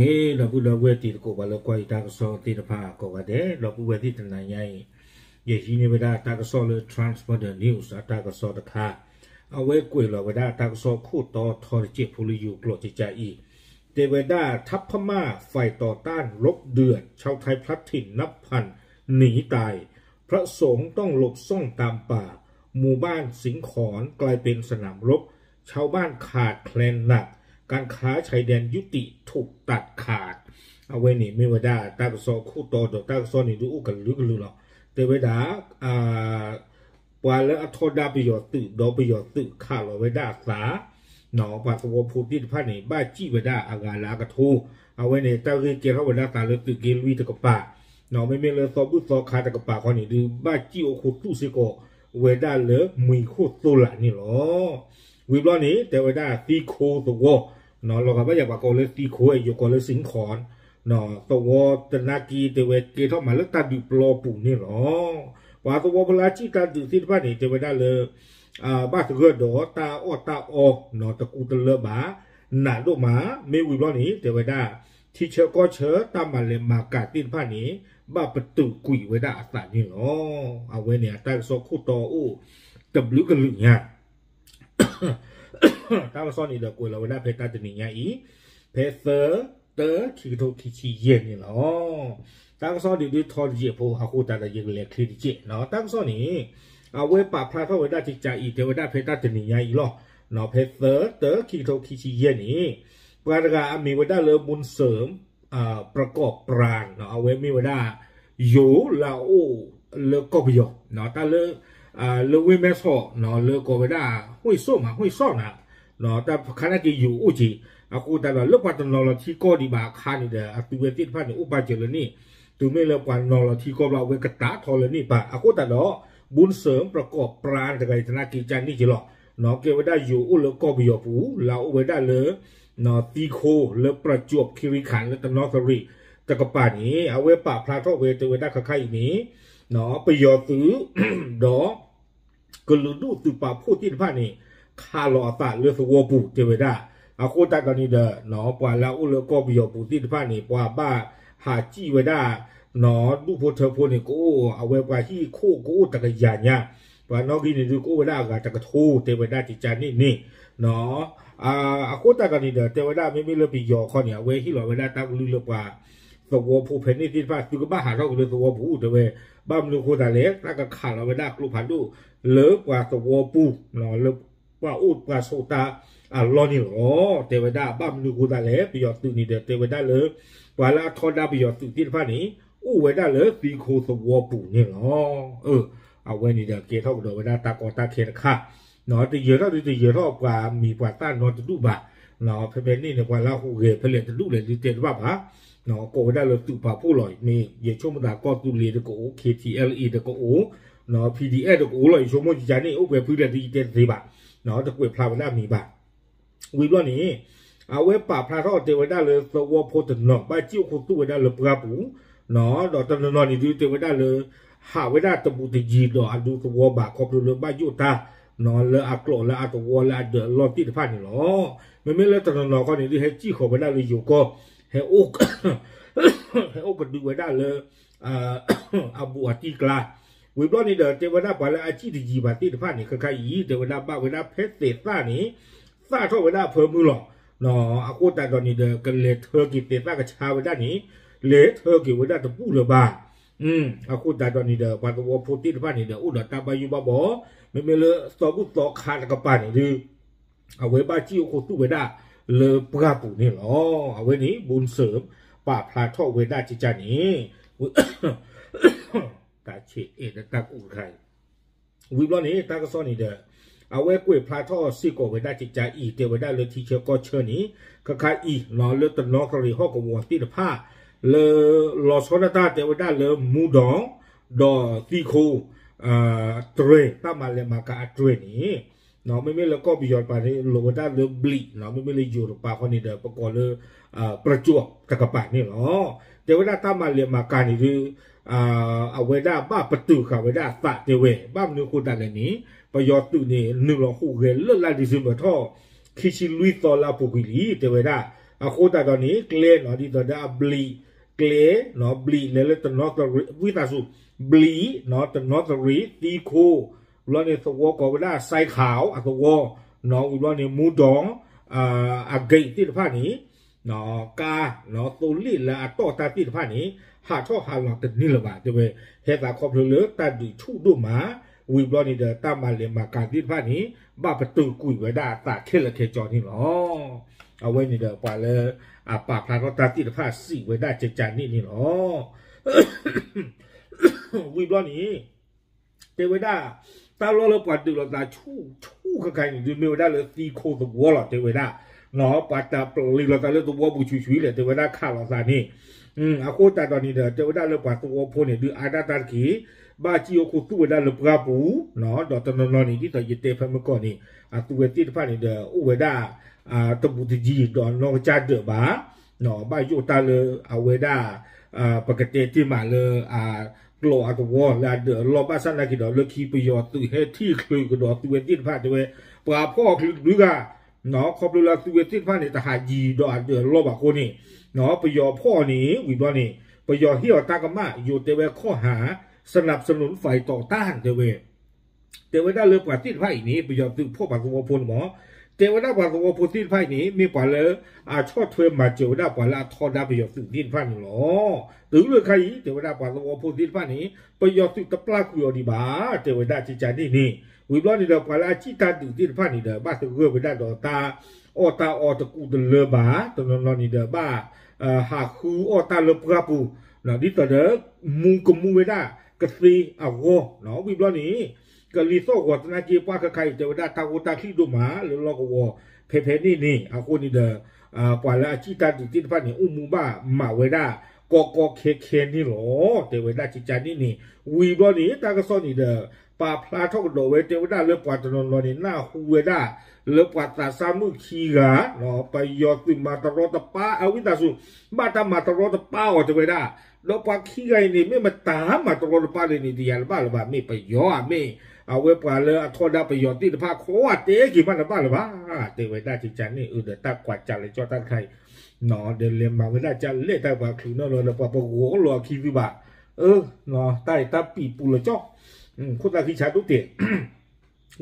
ဒီပုၢ်ဒီဝဲၢ်တံၤသကိး ပှၤလၢကွၢ်ယတၢ်ကစီၣ်သ့ၣ်တဖၣ်ကိးဂၤဒဲး, ဒီပုၢ်ဝဲၢ်သ့ၣ်တနၤညါအံၤ, ယဟံးန့ၢ်ဝဲဒၣ်တၢ်ကစီၣ်လၢ Trans Border News အတၢ်ကစီၣ်တခါ, အဝဲကွဲးလီၤဝဲဒၣ်တၢ်ကစီၣ်ခိၣ်တီထီတစဲးဖိလၢယိၤကျိာ်ကကါအံၤ, တဲဝဲဒၣ် ทัพพม่าไฟต่อต้านรบเดือด ชาวไทยพลัดถิ่นนับพันหนีตาย พระสงฆ์ต้องหลบซ่อนตามป่า หมู่บ้านสิงขอนกลายเป็นสนามรบ ชาวบ้านขาดแคลนหนัก การค้าชายแดนยุติถูกตัดขาด အဝဲန့ၣ်မ့ၢ်ဝဲဒၣ်တၢ်ကစီၣ်ခိၣ်တီဒီးတၢ်ကစီၣ်န့ၣ်ဒုးအိၣ်ကလုာ်ကလုာ်လီၤ. တဲဝဲဒၣ် ပှၤလၢအထီဒါပယီၤသုးဒီးပယီၤသုးခးလီၤဝဲဒၣ်အသး, ပှၤသဝီဖိသ့ၣ်တဖၣ်န့ၣ် ဘၣ်စံၣ်ဝဲဒၣ်အဂၤလၢအကထိ, အဝဲန့ၣ်တၢ်ဂ့ၢ်ကဲထီၣ်ဝဲဒၣ်သးလၢသုးက့လွံၢ်တကပၤ, မ့မ့ၢ်လၢသီဘူၣ်သီခါတကပၤခီန့ၣ်ဒုး ဘၣ်စံၣ်အိၣ်ခူသူၣ်စ့ၢ်ကီးဝဲဒၣ်လၢမှံၤခိၣ်သိလးန့ၣ်လီၤ. ဝံၤဘျီန့ၣ် တဲဝဲဒၣ်သံခိသဝီ, လီၤဂာ်ဘၣ်ယၤပှၤကိးလၢသံခိ ယိၤကိးလၢစ့ၣ်ခီၣ် သဝီတနာ်က့ တဲဝဲကဲထီၣ်မးလၢတၢ်ဒုးပျီပူၤန့ၣ်လီၤ. ပှၤသဝီဖိလၢအစံၣ်တၢ်ဒုးသ့ၣ်တဖၣ်န့ၣ် တဲဝဲဒၣ်လၢ ဘၣ်သဂၢၢ်ဒီးတၢ်အီၣ်တၢ်အီ တကူတလၢဘၣ်, နးဒိၣ်မး, မ့ၢ်ဝံၤဘျီန့ၣ် တဲဝဲဒၣ် ထံဆၢကီၢ်ဆၢတၢ်မၤလဲၤမၤကၤသ့ၣ်တဖၣ်န့ၣ် ဘၣ်ပတုာ်ကွံာ်ဝဲဒၣ်အသးန့ၣ်လီၤ. အဝဲန့ၣ်အတၢ်ကစီၣ်ခိၣ်တီအိၣ်တဘျုးကလုာ်ညါ တၢ်ကစီၣ်န့ၣ်ဒီးကွဲးလီၤဝဲဒၣ်ဖဲတၢ်တနံၤညါအံၤ, ဖဲသၢ တၢ ခံကထိခံဆံယဲၢ်န့ၣ်လီၤ. တၢ်ကစီၣ်ဒုးဒုးထီတစဲးဖိအဃိသတးဒီးယကလဲၤချ့တစဲး, တၢ်ကစီၣ်န့ၣ် အဝဲပာ်ဖျါထီၣ်ဝဲဒၣ်ကကါအံၤ တဲဝဲဒၣ်ဖဲတၢ်တနံၤညါအံၤလီၤ. ဖဲသၢ တၢ ခံကထိခံဆံယဲၢ်န့ၣ် ပှၤတဂၤအမံၤဝဲဒၣ်လၢ บุญเสริม ประกอบปราณ အဝဲမ့ၢ်ဝဲဒၣ် ယိၤလၢအအိၣ်လၢကီၢ်ပယီၤ, တၢ်လၢ လၢဝ့ၢ်မဲဆီး လၢကိးဝဲဒၣ် ห้วยส้ม မး ห้วยส้ม နၤ, တၢ်ခါနာ်က့ယိၤအိၣ်က့ၤ, အဃိသတးဒီးလၢပှၤတနီၤလီၤထံကီၢ်ဒံးဘၣ်အခါန့ၣ်ဒီး အသုဝဲသ့ၣ်တဖၣ်န့ၣ် အိၣ်ပာ်စၢၤလၢန့ၣ်, တုၤမ့ၢ်လၢပှၤနီၤလီၤထံကီၢ်ဘျီ အဝဲကတးထီလၢန့ၣ်ပၤ, အဃိသတးဒီး บุญเสริม ประกอบปราณ တဂၤအံၤသနာ်က့ကန့ၣ်က့ၤလီၤ. ကဲဝဲဒၣ်ယိၤအိၣ်လၢကီၢ်ပယီၤပူၤ လၢအအိၣ်ဝဲဒၣ်လၢ သံခိ လၢ ประจวบคีรีขันธ์ လၢတနီသရံၣ်တကပၤန့ၣ် အဝဲပာ်ဖျါထီၣ်ဝဲ တဲဝဲဒၣ်ခါခါအံၤန့ၣ် ပယီၤသုး ဒီး ကလုာ်ဒူၣ်သုးပာ်ဖှိၣ်သ့ၣ်တဖၣ်န့ၣ် ခးလီၤအသးလၢသဝီပူၤ တဲဝဲဒၣ်. အဃိသတးဒီးန့ၣ်ဒီး ပှၤလၢအအိၣ်လၢကီၢ်ပယီၤပူၤသ့ၣ်တဖၣ်န့ၣ် ပှၤဘၣ်ဟးစံၣ်ဝဲဒၣ် ဒူၣ်ဖိထၢဖိန့ၣ် ကအိၣ် အဝဲပှၤဟံၣ်ခိၣ်ကအိၣ်တကယၤညါ, ပှၤနီၣ်ဂံၢ်န့ၣ်ဒုးကအိၣ်ဝဲဒၣ်အဂၤတကထိ တဲဝဲဒၣ်ကကါန့ၣ်န့ၣ် အဃိသတးဒီးန့ၣ်ဒီး တဲဝဲဒၣ်မ့မ့ၢ်လၢပယီၤခီန့ၣ် အဝဲဟ့ၣ်လီၤဝဲဒၣ်တၢ်ကလုၢ်လၢပှၤသဝီဖိဖဲန့ၣ်သ့ၣ်တဖၣ် သုကဘၣ်ဟးထီၣ်က့ၤလၢသဝီပူၤ တဲဝဲ, ဘၣ်မနုၤအဃိသတးလဲၣ် တၢ်ကခးလီၤဝဲဒၣ်ကျိဖးဒိၣ်လၢပှၤသဝီပူၤ လၢပှၤအိၣ်ပှၤဆိးတၢ်အလီၢ်န့ၣ်လီၤ. တဲဝဲဒၣ်ဘၣ်မနုၤအဃိသတးလဲၣ် ပယီၤသုးန့ၣ်ဒီး တဲဝဲဒၣ်လၢ ပှၤလၢအထီဒါပယီၤသုးသ့ၣ်တဖၣ်န့ၣ် အိၣ်ဝဲဒၣ်လၢသံခိသဝီပူၤန့ၣ်လီၤ. အဝဲန့ၣ်ဒီးကဲထီၣ်ကဒီးဝဲဒၣ်တၢ်ကီတၢ်ခဲတခါ တယၢၤထီၣ်ဒုတယၢၤထီၣ်ပှၤမံၤပှၤသၣ်နီတဒူၣ်ဘၣ်. ဖဲဖဲန့ၣ်န့ၣ် ပှၤလၢဟူးဂဲၤဖဲလဲၣ်တဒူၣ်လဲၣ်ဒုတဲတဘၣ်ဘၣ်. ကိးဝဲဒၣ်လၢသုးပာ်ဖှိၣ်လီၤ. မ့ၢ်ယဆိကမိၣ်သးကီၢ်သူလ့ၤတကအိၣ် ခ့ထံအဲလ်အ့ တကအိၣ် ပီၣ်ဒံၣ်အဲၣ် တကအိၣ်လီၤ. ယဆိကမိၣ်ယကန့ၣ် အိၣ်ပှဲၤဖုလဲၣ်ဒုယတဲတသ့ဘၣ်. တကွဲးဖျါဝဲဒၣ်မံၤဘၣ်. ဝံၤဘျီန့ၣ် အဝဲပာ်ဖျါထီၣ်တဲဝဲဒၣ်လၢသဝီဖိတနီၤ ဘၣ်စံၣ်အိၣ်ခူသူၣ်ဝဲဒၣ်လၢပှၢ်ပူၤ ဒီးတနီၤနီၤန့ၣ်ဒုတဲဝဲဒၣ်လၢ ဟးဝဲဒၣ်တဘူးတယံၤဒီးအဒူသဝီဘၣ် ခီဖျိလၢဘၣ်ယိၣ်တၢ် လၢအကျိာ်လၢအသဝီလၢအဒၢးအလီၢ်သ့ၣ်တဖၣ်န့ၣ်လီၤ. မ့မ့ၢ်လၢတနီၤနီၤခီန့ၣ်ဒု ဟဲစံၣ်ဃီၤဝဲဒၣ်လၢယိၤကီၢ် ဟဲအိၣ် ဟဲအိၣ်ကဒုဝဲဒၣ်လၢ အဘူးအတံၢ်ကျါ. ဝံၤဘျီန့ၣ်ဒီး တဲဝဲဒၣ်ပှၤလၢအစံၣ်တယံၤဘၣ်သ့ၣ်တဖၣ်န့ၣ် ခဲခါအံၤ တဲဝဲဒၣ်ဘၣ်ဝဲဒၣ်ဖဲသဲးသၣ်န့ၣ် သၣ်ထီၣ်ဝဲဒၣ်အဖၢမုၢ်လီၤ. အဃိသတးဒီးန့ၣ်ဒီး ကလဲၤထၢက့ၤသဲးသၣ်ကဆါဝဲဒၣ်န့ၣ် လဲၤထၢက့ၤဝဲဒၣ်တဘူၣ်လၢၤဘၣ်. အဃိသတးဒီးန့ၣ်ဒီး ပှၤသဝီဖိသ့ၣ်တဖၣ်န့ၣ်ဒီး အိၣ်ဒီးတၢ်ဘၣ်ယိၣ်ဘၣ်ဘီ, မ့မ့ၢ်လၢသီဘူၣ်သီခါတကပၤန့ၣ်ဒု အဝဲဘၣ်စံၣ်အိၣ်ခူသူၣ်ဝဲဒၣ်လၢပှၢ်ပူၤန့ၣ်လီၤ. အဝဲန့ၣ် ဘူးစၢၣ် ပာ်ဖျါထီၣ်ဝဲဒၣ်ကကါန့ၣ် တၢ်ဆဲးအဲၣ်ဒီးတၢ်ကူၣ်တခါအံၤ ဝံၤဘျီန့ၣ် တၢ်ကစီၣ်န့ၣ်ဒီး အဝဲကွဲးဖျါထီၣ်စ့ၢ်ကီးဝဲဒၣ်ကကါအံၤ တဲဝဲဒၣ်လၢထံဆၢကီၢ်ဆၢန့ၣ် ခဲခါအံၤ လၢတနီသရံၣ်ဟီၣ်ကဝီၤသ့ၣ်တဖၣ် လၢလီၤဆီဒၣ်တၢ်တဲဝဲဒၣ်လၢမူဒီး ဒီးသံခိ တြဲၤ တၢ်မၤလဲၤမၤကၤအတြဲၤန့ၣ် မ့မ့ၢ်လၢကီၢ်ပယီၤတကပၤန့ၣ် လိာ်ဝဲဒၣ်လၢဘျံး, မ့မ့ၢ်လၢယိၤတကပၤဃီန့ၣ်ဒီး ပကိးလၢ ပြကၠိၣ် တကပၤန့ၣ်လီၤ. တဲဝဲဒၣ်တၢ်မၤလဲၤမၤကၤန့ၣ်ဒု အဝဲဒၣ်ဘၣ်ပတုာ်ဃာ်ဝဲဒၣ်အသးတဲဝဲ ဘၣ်မနုၤအဃိသတးလဲၣ်န့ၣ် ပယီၤသုးန့ၣ် နုာ်လီၤဟူးဂဲၤလၢလါဒံၣ်စ့ဘၢၣ်ထီၣ် ခံဆံလွံၢ်သီလၢအပူၤကွံာ်လံ တဲဝဲဒၣ် အဃိသတးဒီးန့ၣ် ကျဲနီၤ ဒ်သိးဒီးအဘျံးကျဲနီၤ ဘျံးလဲၤလၢတနီသရံး ဝံသးစူၤ ဘျံးနီၤ တနီသရံး သံခိ ဘျီန့ၣ်သဝီကိးဝဲဒၣ် စဲခးအသဝီနီၤ ဝံၤဘျီန့ၣ် မူဒီး အဂ့ၢ်သ့ၣ်တဖၣ်န့ၣ် ကါ သိလ့ၣ်လၢအတီၢ်တၢ်သ့ၣ်တဖၣ်န့ၣ် ဟးထီၣ်ဟးလီၤတန့ၢ်လၢၤဘၣ် တဲဝဲ ဟဲသးခီဖျိလၢတၢ်ဒုးဆူၣ်ဒိၣ်မး ဝံၤဘျီန့ၣ်ဒီး တၢ်မၤလဲၤမၤကၤသ့ၣ်တဖၣ်န့ၣ် ဘၣ်ပတုာ်ကွံာ်ဝဲဒၣ်အသးခဲလၢာ်ခဲဆ့န့ၣ်လီၤ. အဝဲန့ၣ်ဒီးပှၤလၢ အပာ်ဖျါထီၣ်တၢ်သ့ၣ်တဖၣ်စံးဝဲဒၣ်ကကန့ၣ်န့ၣ်လီၤ. ဝံၤဘျီန့ၣ် တဲဝဲဒၣ် တၢ်လီၢ်လၢပှၤဒုးလိာ်သးဆူၣ်ဆူၣ်ခါခါအံၤန့ၣ် ဒုးမ့ၢ်ဝဲဒၣ်လၢသံခိသဝီလီၤ တဲဝဲဒၣ် ပှၤတၢ်ပျံၤလိာ်သးလၢသဝီပူၤဆူၣ်ဆူၣ်လဲၣ် တဲဝဲဒၣ်ခးလိာ်သးန့ၣ် အဃိသတးဒီးန့ၣ်ဒီး တဲဝဲဒၣ်လၢပှၤသဝီဖိန့ၣ် ဒုးအါဒၣ်တၢ်တက့ၢ် ဘၣ်စံၣ်အိၣ်ခိၣ်သူၣ်ဝဲဒၣ်လၢပှၢ်ပူၤ ဒီးတနီၤနီၤန့ၣ် ဒ်သိးယတဲဖဲမုၢ်ကီၢ်န့ၣ် အသူဝဲသ့ၣ်တဖၣ်န့ၣ်ဒီး အိၣ်ဝဲဒၣ် တဘူးတယံၤဒီးနီၢ်ကစၢ်ဒၢးဘၣ် ဘၣ်ယိၣ်တၢ်လၢအဝဲဒၣ် ပကတဲတ့ၢ်မးလၢ ကျိးအသဝီလၢအဒၢးအလီၢ် ဘၣ်ဆၣ်သနာ်က့ဒီး လၢခံပယီၤသုးဟဲထံၣ်ချုးကဒီးအသူဝဲသ့ၣ်တဖၣ် တဲဝဲ ပှၤဖီၣ်အီၤချုးတဘျုးဂၤ ခီဖျိလၢအသူဝဲသ့ၣ်တဖၣ်န့ၣ် တဟးယံၤဒီးအဒၢးအလီၢ်ဘၣ်အဃိန့ၣ် ပယီၤဖီၣ်အီၤန့ၣ် ဝံၤဘျီန့ၣ် ပယီၤဟ့ၣ်အီၤတၢ်ကမၣ် ယိၤတဲဝဲခီၣ်ဟး စနးစနူၣ်ဖးအံၤတီၤတၢ် တဲဝဲ တဲဝဲဒၣ်လၢပှၤသ့ၣ်တဖၣ်အံၤန့ၣ် ပယီၤသုးဖီၣ်ပှၤသဝီဖိန့ၣ်မ့ၢ် တဲဝဲဒၣ်ပှၤသဝီဖိသ့ၣ်တဖၣ်အံၤန့ၣ် မ့ၢ်ပှၤလၢအဆီၣ်ထွဲမၤစၢၤဝဲဒၣ်ပှၤလၢအထီဒါပယီၤသုးသ့ၣ်တဖၣ်န့ၣ်လီၤ. တုၤလၢခါအံၤ တဲဝဲဒၣ်ပှၤသဝီဖိသ့ၣ်တဖၣ်န့ၣ် ပယီၤသုးတပျၢ်ကွံာ်အီၤဒံးဘၣ် တဲဝဲဒၣ်ကကန့ၣ်န့ၣ် ဝံၤဘျီန့ၣ်ဒီး ပှၤလၢအစံၣ်တၢ်ဒုးသ့ၣ်တဖၣ်န့ၣ်ဒီး ဘၣ်သဂၢၢ်ဝဲဒၣ်ဒီးတၢ်အီၣ်တၢ်အီတကူးတလၢဘၣ် တနီၤနီၤန့ၣ်ဒီး ဘၣ် ဟးဃုအီၣ်တၢ်လၢပှၢ်ပူၤ ဒ်သိးဒီး မူကမူဝဲဒၣ်ကသ့အဂီၢ် ဝံၤဘျီန့ၣ် ကလံၤသီၣ်ဂီၤသနာ်က့ ပှၢ်ခါခါအံၤ တဲဝဲဒၣ်တၢ်ဂိၢ်တၢ်ချံၣ်ဒိၣ်မးလၢလီၢ်ကဝီၤ ဖဲဖဲန့ၣ်န့ၣ် အဃိန့ၣ်ဒီး ပှၤလၢအစံၣ်တၢ်ဒုးသ့ၣ်တဖၣ်န့ၣ် အိၣ်မူဘၣ်မးဝဲဒၣ် ကီကီခဲခဲန့ၣ်လီၤ တဲဝဲဒၣ်ကကန့ၣ်န့ၣ် ဝံၤဘျီန့ၣ် တၢ်ကစီၣ်န့ၣ်ဒီး ပာ်ဖျါထီၣ်ကဒီးဝဲ တဲဝဲဒၣ်လၢပှၤတနီၤနီၤန့ၣ် နၢ်ဟူဝဲဒၣ် လၢပှၤသးစၢ်မုၣ်ခံဂၤ ပယီၤသုးမၤတရီတပါ အဝံသးစူၤ ဘၣ်တၢ်မၤတရီတပါအီၤ တဲဝဲဒၣ် ဒီးပှၤခံဂၤအံၤန့ၣ် မ့ၢ်မတၤမၤတရီတပါလဲၣ်န့ၣ် တယၤတဘၣ်လၢၤဘၣ် မ့ၢ်ပယီၤဧါ မ့ၢ်အဝဲပှၤလၢအထီဒါပယီၤသ့ၣ်တဖၣ် ခိးအတဲက့ၤမးတဘၣ်လၢၤဘၣ် တဲဝဲဒၣ်ကကန့ၣ် အၢဒီးတၢ်ကွၢ်စးလၢကၠီတၢ်တခါအံၤ ဒီးလဲၤမၤဝဲဒၣ်ကလဲၣ်တၢ်ပှၤချုးနီၢ်လီၤဒီးပှၤပဂီၤလီၤအခံသုဘၣ် တၢ်အံၤတၢ်ပံာ်ပူၤလီၤကၠီ ခိၣ်သၣ်ခံဆါဒိၣ်တဲာ်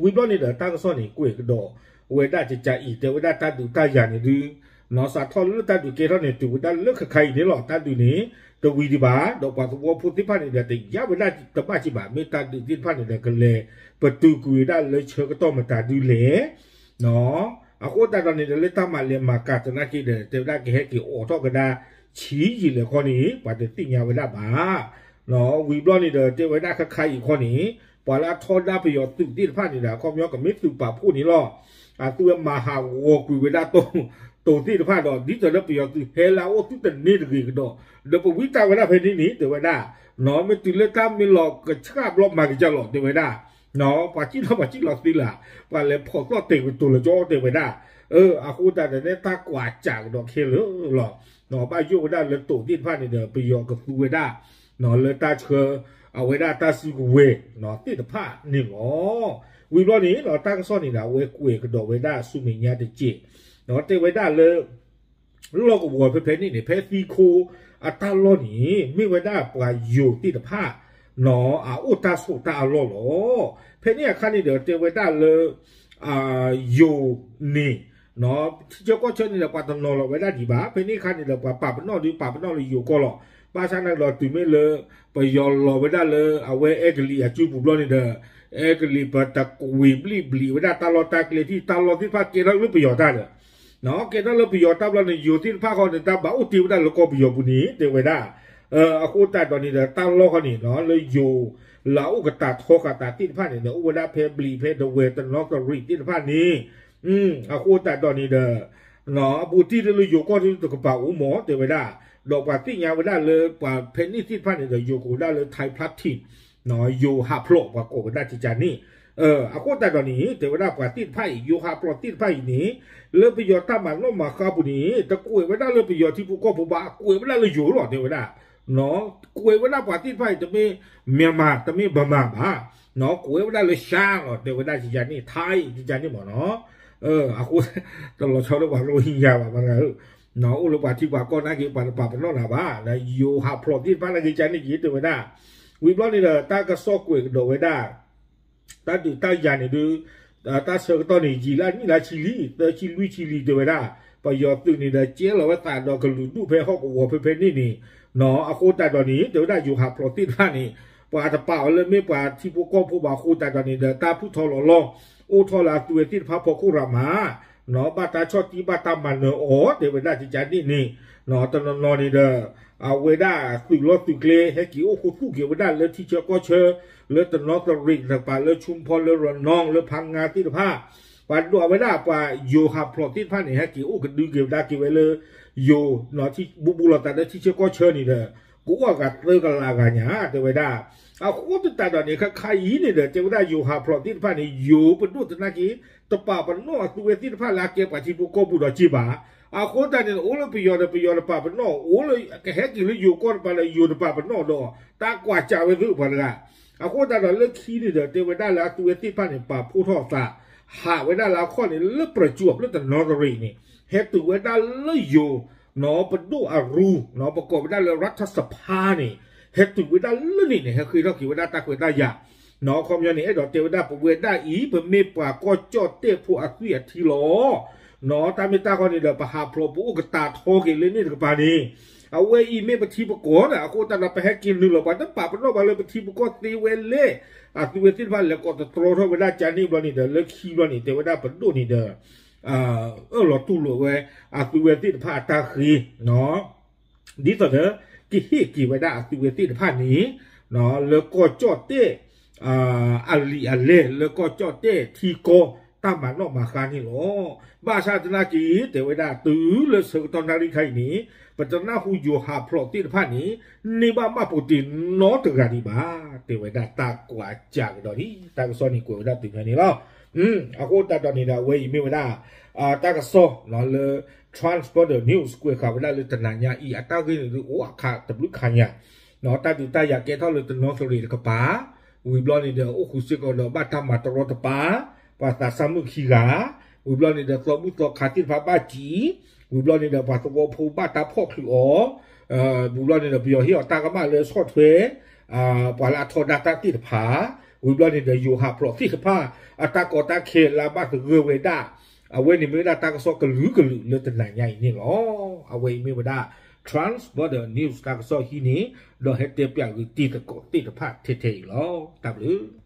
ဝံၤဘျီန့ၣ်ဒီးတၢ်ကစီၣ်န့ၣ် ကွဲးကဒီးဝဲဒၣ်ကကအံၤ တဲဝဲဒၣ်တၢ်ဒုးတၢ်ယၤန့ၣ်ဒုး နီၢ်စးထီၣ်လၢတၢ်ဒုးကဲထီၣ်န့ၣ် တုၤဝဲဒၣ်လၢခဲခါအံၤန့ၣ်လီၤ တၢ်ဒုးန့ၣ် တဝံၤဒံးဘၣ် ဒီးပှၤသဝီဖိသ့ၣ်တဖၣ်န့ၣ်ဒီး တယါဝဲဒၣ်တဘၣ်က့ဘၣ် မ့ၢ်တၢ်ဒုးသ့ၣ်တဖၣ်န့ၣ်ဒီး ကလဲၤပတုာ်ကွံာ်ဝဲဒၣ်လၢဆၢကတီၢ်မတၤဒုလဲၣ် အဃိသတးဒီးန့ၣ်ဒီးလၢတၢ်မၤလဲၤမၤကၤသနာ်က့ဒီး တဲဝဲဒၣ်ကဟဲက့ၤအိးထီၣ်ကဒါဆံးယံာ်လဲၣ်ခီန့ၣ် ပှၤတသ့ၣ်ညါဝဲဒၣ်ဘၣ် ဝံၤဘျီန့ၣ်ဒီး တဲဝဲဒၣ်ခဲခါအံၤခီန့ၣ် ပှၤလၢအထီဒါပယီၤသုးသ့ၣ်တဖၣ်န့ၣ်ဒီး အခီပညီကမ့ၢ်သုးပာ်ဖှိၣ်န့ၣ်လီၤ. အသုဝဲမၤဟးဂီၤကွံာ်ဝဲဒၣ်တိၤသ့ၣ်တဖၣ်ဒီး ဒ်သိးလၢပယီၤသုးဟဲလၢအအိၣ်သုတန့ၢ်တဂ့ၤကဒီး ဒီးပဝံတၢ်ဝဲဒၣ်ဖဲန့ၣ်န့ၣ် တဲဝဲဒၣ် မ့ၢ်တုၤလၢတၢ်မ့ၢ်လီၤကဆှၣ်ဘျီမၤကစၢ်လီၤ တဲဝဲဒၣ် ပှၤစံၣ်လီၤပှၤစံၣ်လီၤသ့လၢ ပှၤလဲၤဖီၣ်သီၣ်တဲာ်ကတိၤလၢကၠီတဲဝဲဒၣ် အဃိသတးဒီးန့ၣ်တၢ်ကွၢ်စးကဒီးခဲလၢာ်လီၤ. ဘၣ်ယိၣ်ဝဲဒၣ်လၢတိၤသ့ၣ်တဖၣ်န့ၣ်ဒီး ပယီၤကသူဝဲဒၣ် လၢတၢ်ဆှၢ အဝဲဒၣ်တၢ်စုကဝဲၤသ့ၣ်တဖၣ်န့ၣ်လီၤ. ဝံၤဘျီန့ၣ် တၢ်ကစီၣ်န့ၣ်ဒီး အဝဲကွဲးကဒီးဝဲဒၣ်ဆူမဲာ်ညါတက့ၢ် တဲဝဲဒၣ်လၢ လီၢ်ကဝီၤဖဲဖဲန့ၣ်န့ၣ် ဖဲသံခိအတၢ်လီၢ်န့ၣ် မ့ၢ်ဝဲဒၣ်ပှၤယိၤသ့ၣ်တဖၣ် အအိၣ်တၢ်ဆိးတၢ်အလီၢ်လီၤ. ဖဲန့ၣ်အခါန့ၣ်ဒီး တဲဝဲဒၣ်လၢ ယိၤန့ၣ် ထံဆၢကီၢ်ဆၢန့ၣ်ဒီး ပှၤတနီၤလီၤဝဲဒၣ်ဒံးဘၣ်. ဖဲန့ၣ်အခါန့ၣ်ဒီး ပှၤပာ်ပနီၣ်ဒုးပာ်ပနီၣ်လၢယိၤကီၢ်လီၤ. ဘၣ်ဆၣ်န့ၣ်ဒီး တုၤမ့ၢ်လၢ ပယီၤလီၤဝဲဒၣ်လၢအဝဲအဲကလံးအစုပူၤဘျီန့ၣ်ဒီး အဲကလံးပတကွံာ်ဘျံးဘျံးဝဲဒၣ်တၢ်လီၢ်တၢ်ကျဲထံၣ် တၢ်လီၢ်သ့ၣ်တဖၣ်ကဲထီၣ်လၢပယီၤတၢ်ဒီး ကဲထီၣ်လၢပယီၤတၢ်ဘျီန့ၣ် ယိၤသ့ၣ်တဖၣ်ဃီန့ၣ် တၢ်ဘၣ်အိၣ်တ့ၢ်ဝဲဒၣ်လၢကီၢ်ပယီၤပူၤန့ၣ် တဲဝဲဒၣ် အဃိသတးဒီးန့ၣ်ဒီး တၢ်လီၢ်ဃီန့ၣ် လၢယိၤ လၢအအိၣ်ကတၢၢ်ထီဃာ်သးသ့ၣ်တဖၣ်န့ၣ်ဒီး အိၣ်ဝဲဒၣ်ဖဲဘျံးဖဲဒဝဲၢ်တနီသရံးသ့ၣ်တဖၣ်န့ၣ် အဃိသတးဒီးန့ၣ်ဒီး အဘူးတံၢ်လၢယိၤကီၢ်တကပၤအိၣ်မး တဲဝဲဒၣ် ဒီးပှၤသ့ၣ်ညါဝဲဒၣ်လၢပှၤဖဲန့ၣ်သ့ၣ်တဖၣ်န့ၣ်ဒီး ယိၤကိးဝဲဒၣ်လၢ Thai Platinum ယိၤဟးဖျိး ပှၤကိးဝဲဒၣ်ကကန့ၣ် အဃိသတးဒီးန့ၣ် တဲဝဲဒၣ်ပှၤသ့ၣ်တဖၣ်အံၤ ယိၤဟးဖျိးသ့ၣ်တဖၣ်အံၤန့ၣ် လၢပယီၤတၢ်မၤနီၣ်မၤဃါပူၤန့ၣ် တကွဲးဝဲဒၣ်လၢပယီၤထံဖိကီၢ်ဖိဘၣ် ကွဲးဝဲဒၣ်လၢယိၤလီၤ တဲဝဲဒၣ် ကွဲးဝဲဒၣ်ပှၤသ့ၣ်တဖၣ်အံၤ တမ့ၢ် Myanmar တမ့ၢ် Burma ဘၣ် ကွဲးဝဲဒၣ်လၢ ရှမ်း လီၤ တဲဝဲဒၣ်ကကန့ၣ် Thai ကကန့ၣ်မးနီၤ အဃိ တလီၤဆီလၢပှၤရိဟ့ၣ်ညါဘၣ် မတၤဧၢ အိၣ်လၢပှၤထံပှၤကီၢ်နာ်က့ ပှၤတပာ်ပနီၣ်နၤဘၣ်, ယိၤဟးဖျိးသ့ၣ်တဖၣ်နာ်က့ ကန့ၣ်က့ တဲဝဲဒၣ်, ဝံၤဘျီန့ၣ်ဒီး တၢ်ကစီၣ်ကွဲးကဒီးဝဲဒၣ် တၢ်ဒုးတၢ်ယၤန့ၣ်ဒုး တၢ်ဆၢကတီၢ်န့ၣ် ယံာ်လၢနံၣ်လၢဆံလံ, သၢဆံလွံၢ်ဆံလံ တဲဝဲဒၣ်, ပယီၤသုးန့ၣ်ဒီး ကဲလီၤဝဲသးဒီးကလုာ်ဒူၣ်ဖဲဟီၣ်ကဝီၤဖဲဖဲန့ၣ်န့ၣ်, အဃိသတးဒီးန့ၣ် တဲဝဲဒၣ် ယိၤဟးဖျိးသ့ၣ်တဖၣ်န့ၣ် ပှၤတပာ်အီၤလၢမ့ၢ်ပှၤထံဖိကီၢ်ဖိဘၣ်အဃိသတးဒီးန့ၣ်ဒီး တၢ်ဖုၣ်ထီၣ်လီၤလီၢ် အိၣ်ထီၣ်လၢအသုးဝဲသ့ၣ်တဖၣ်ဖီခိၣ်ရၤမး ဘၣ်တၢ်ဆီၣ်တံၢ်ဘၣ်တၢ်မၤနၢၤအီၤ တဲဝဲဒၣ်ကကန့ၣ်န့ၣ်, တနီၤနီၤန့ၣ်ဒီး အဝဲဒၣ်သုးလီၢ်သုးကျဲ ဟဲက့ၤအိၣ်ဃူသူၣ်က့ၤဝဲဒၣ်လၢထံဆၢကီၢ်ဆၢ လၢတနီသရံးတကပၤ လၢဆူဖီ လၢရနီ လၢဖးငါသ့ၣ်တဖၣ်, ပှၤဒိးဝဲဒၣ်ပှၤယိၤဟးဖျိးသ့ၣ်တဖၣ်န့ၣ် ဟဲက့ၤအိၣ်ကဒုက့ၤဝဲဒၣ်က့ၤဝဲလၢ ယိၤ ထံဘူးဘူးလိာ်သးလၢထံဆၢကီၢ်ဆၢန့ၣ်ဒီး ကအိၣ်အဂၤသၢကလးဂၤညါ တဲဝဲဒၣ်. အဃိသတးဒီးန့ၣ် ခါခါအံၤန့ၣ်ဒီး တဲဝဲဒၣ်ယိၤဟးဖျိးသ့ၣ်တဖၣ်န့ၣ် ယိၤပဒိၣ်သနာ်က့ တပာ်ပနီၣ်အသုးဝဲသ့ၣ်တဖၣ်လၢအကဲပှၤထံဖိကီၢ်ဖိဒီးက့ဘၣ်. အဃိသတးန့ၣ် အိၣ်လၢပယီၤဒီးပယီၤတပာ်ပနီၣ်, အိၣ်လၢကဟဲက့ၤလၢယိၤကီၢ်တပၤဒီးယိၤတပာ်ပနီၣ်ဒီး တၢ်ကွၢ်ကၢ်ဝဲသုပှၤတဂၤ. အဃိသတးဒီးလၢခံန့ၣ်ဒီး တဲဝဲဒၣ်လၢအသုးဝဲသ့ၣ်တဖၣ်န့ၣ် ပာ်ဖှိၣ်ထီၣ်သး ဟးဝဲဒၣ်လၢအခီၣ်န့ၣ် လၢပရကၠူၣ် လၢတနီသရံးန့ၣ် ဟဲတုၤဝဲဒၣ်လၢယိၤ ပဒိၣ်အရူ ပကိးဝဲဒၣ်လၢ ရၢထၢၣ်စဖါန့ၣ် ဟဲတုၤဝဲဒၣ်လၢန့ၣ်န့ၣ် ဟဲဃ့ထီၣ်က့ၤဝဲဒၣ်တၢ်ခွဲးတၢ်ယာ်. ခီပညီန့ၣ် အဲၣ်ဒိးတဲဝဲဒၣ် ပဝဲဒၣ်အံၤ ပမ့ၢ်ပှၤကီၢ်ကၠီၣ်တဲၣ်ဖိအသွံၣ်အထံလီၤ. တၢ်မ့ၢ်တၢ်ဂီၢ်န့ၣ်ဒီး ပဟးဖျိး ပအိၣ်ကတၢ်ထီက့ၤလၢန့ၣ်တကပၤန့ၣ် အဝဲအံၤမ့ၢ်ပထံပကီၢ်ဒီး အဃိသတးဒီး ပဟဲက့ၤနုာ်လီၤ ပှၤတပာ်ပနီၣ်ပှၤလၢပထံပကီၢ်သ့ဝဲလဲၣ်. အသုးဝဲသ့ၣ်တဖၣ်လဲၤကိးသတြီထီၣ်ဝဲဒၣ်ကန့ၣ်ဘျီန့ၣ်ဒီး လၢခံဘျီန့ၣ် တဲဝဲဒၣ်ပဒိၣ်န့ၣ်ဒီး အၢၣ်လီၤတူၢ်လိာ်ဝဲ အသုးဝဲသ့ၣ်တဖၣ်အတၢ်ဃ့ ဒ်သိးဒီး ကဟ့ၣ်က့ၤဝဲဒၣ်အသုးဝဲသ့ၣ်တဖၣ်န့ၣ် လၢကီၢ်ကၠီၣ်တဲၣ် အလံာ်အလဲၢ် လၢကီၢ်ကၠီၣ်တဲၣ်ထံကီၢ် တၢ်မၤနီၣ်မၤဃါန့ၣ်လီၤ. ဘၣ်ဆၣ်သနာ်က့ တဲဝဲဒၣ် တုၤလၢဆၢကတီၢ်နၣ်ရံၣ်ခါအံၤန့ၣ် ပတနၢ်ဟူယိၤဟးဖျိးသ့ၣ်တဖၣ်န့ၣ် န့ၢ်ဘၣ်မှတ်ပုံတင်နီတဂၤဒံးဘၣ်. တဲဝဲဒၣ်တၢ်ကွၢ်ကၢ်ကဒီးဒ် တၢ်ကစီၣ်န့ၣ်ကွဲးဝဲဒၣ်တုၤဖဲန့ၣ်လီၤ. အဃိသတးဒီးန့ၣ်ဒီး အဝဲအံၤမ့ၢ်ဝဲဒၣ် တၢ်ကစီၣ်လၢ Transborder News ကွဲးဃာ်ဝဲဒၣ်လၢတနၤညါအံၤ အတၢ်ဂ့ၢ်န့ၣ်ဒုးအိၣ်အခါတဘျုးခါညါ တၢ်ဒုးတၢ်ယၤကဲထီၣ်လၢတနီသရံးတကပၤ, ဝံၤဘျီန့ၣ်ဒီး အိၣ်ဃုာ်စ့ၢ်ကီးဒီးဘၣ်တၢ်မၤတရီတပါ, ပှၤသးစၢ်မုၣ်ခံဂၤ, ဝံၤဘျီန့ၣ်ဒီး သီဘူၣ်သီခါသ့ၣ်တဖၣ်ဘၣ်စံး, ဝံၤဘျီန့ၣ်ဒီး ပှၤသဝီဖိဘၣ်တၢ်ဖီၣ်ချုးအီၤ, ဝံၤဘျီန့ၣ်ဒီး ပယီၤဟ့ၣ်အီၤတၢ်ကမၣ်လၢဆီၣ်ထွဲ ပှၤလၢအထီဒါတၢ်သ့ၣ်တဖၣ်, ဝံၤဘျီန့ၣ်ဒီး ယိၤဟးဖျိးသ့ၣ်တဖၣ် အတၢ်ကီတၢ်ခဲလၢအဘၣ်သဂၢၢ်ဝဲဒၣ် အဝဲန့ၣ်မ့ၢ်ဝဲဒၣ်တၢ်ကစီၣ်ကလုာ်ကလုာ်လၢတနၤညါအံၤန့ၣ်လီၤ. အဝဲအံၤမ့ၢ်ဝဲဒၣ် Transborder News တၢ်ကစီၣ်ဟံးန့ၣ် ဒီးဟဲတဲပၠးဂ့ၤတံၤသကိးသ့ၣ်တဖၣ်ထဲထဲအံၤလီၤ. တၢ်ဘျုး